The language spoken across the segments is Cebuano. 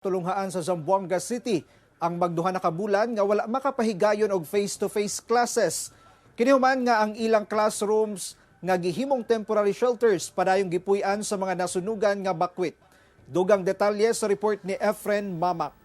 Tulunghaan sa Zamboanga City ang magduha na ka bulan nga wala makapahigayon og face-to-face classes. Kini human nga ang ilang classrooms nga gihimong temporary shelters padayong gipuy-an sa mga nasunugan nga bakwit. Dugang detalye sa report ni Efren Mamak.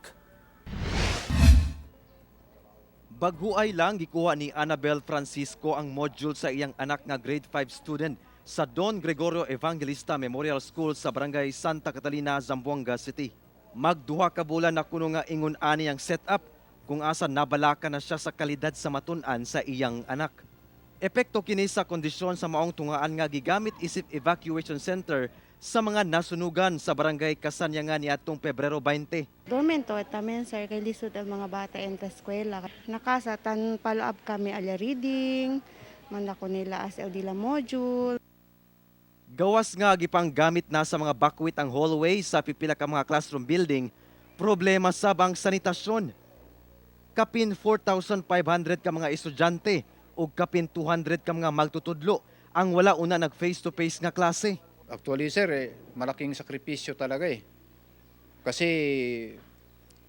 Baghuay lang gikuha ni Annabel Francisco ang module sa iyang anak nga grade 5 student sa Don Gregorio Evangelista Memorial School sa Barangay Santa Catalina, Zamboanga City. Magduha ka bulan na kuno nga ingon ani ang setup kung asa nabalaka na siya sa kalidad sa matun-an sa iyang anak. Epekto kini sa kondisyon sa maong tungaan nga gigamit isip evacuation center sa mga nasunugan sa Barangay Kasanyangan niadtong Pebrero 20. Dormento tamen, sir, kay lisod ang mga bata enta eskwela. Nakasa tan follow up kami alya reading, man ako nila as dila module. Gawas nga gipanggamit na sa mga bakwit ang hallway sa pipila ka mga classroom building, problema sab ang sanitasyon. Kapin 4,500 ka mga estudyante ug kapin 200 ka mga magtutudlo ang wala una nag face-to-face nga klase. Actually, sir, eh, malaking sakripisyo talaga eh. Kasi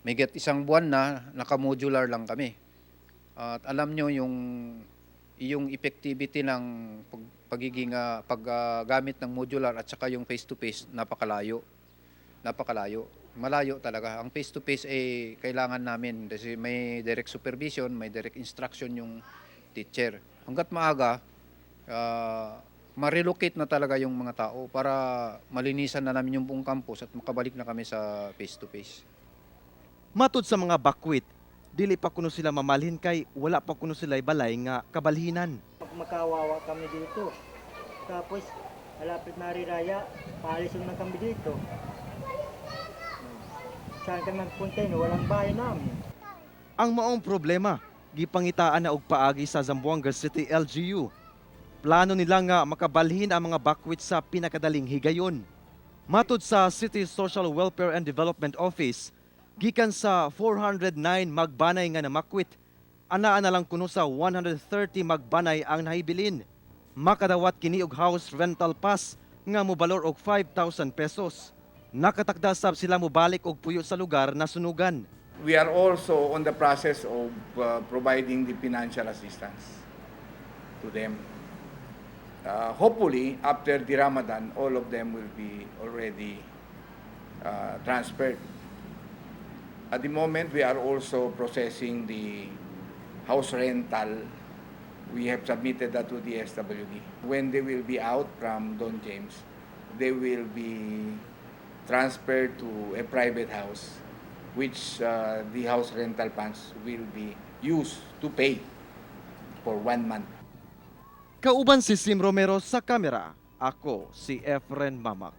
may get isang buwan na naka-modular lang kami. At alam nyo yung effectivity ng pagiging paggamit ng modular at saka yung face-to-face, napakalayo. Napakalayo. Malayo talaga. Ang face-to-face eh kailangan namin kasi may direct supervision, may direct instruction yung teacher. Hangga't maaga, ma-relocate na talaga yung mga tao para malinisan na namin yung buong campus at makabalik na kami sa face-to-face. Matud sa mga bakwit, dili pa kuno sila mamalhin kay wala pa kuno sila balay nga kabalhinan. Makawawa kami dito. Tapos, malapit na Hari Raya, paalisin na kami dito. Saan kami magpunta yun? Walang bahay namin. Ang maong problema, gipangitaan na og paagi sa Zamboanga City LGU. Plano nila nga makabalhin ang mga bakwit sa pinakadaling higayon. Matud sa City Social Welfare and Development Office, gikan sa 409 magbanay nga namakwit, anaa na lang kuno sa 130 magbanay ang nahibilin. Makadawat kini og house rental pass nga mobalor og 5,000 pesos. Nakatakda sab sila mobalik og puyo sa lugar na sunugan. We are also on the process of providing the financial assistance to them. Hopefully, after the Ramadan, all of them will be already transferred. At the moment, we are also processing the house rental. We have submitted that to the SWD. When they will be out from Don James, they will be transferred to a private house, which the house rental funds will be used to pay for one month. Kauban si Sim Romero sa kamera. Ako si Efren Mamak.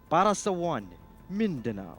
Para sa One Mindanao.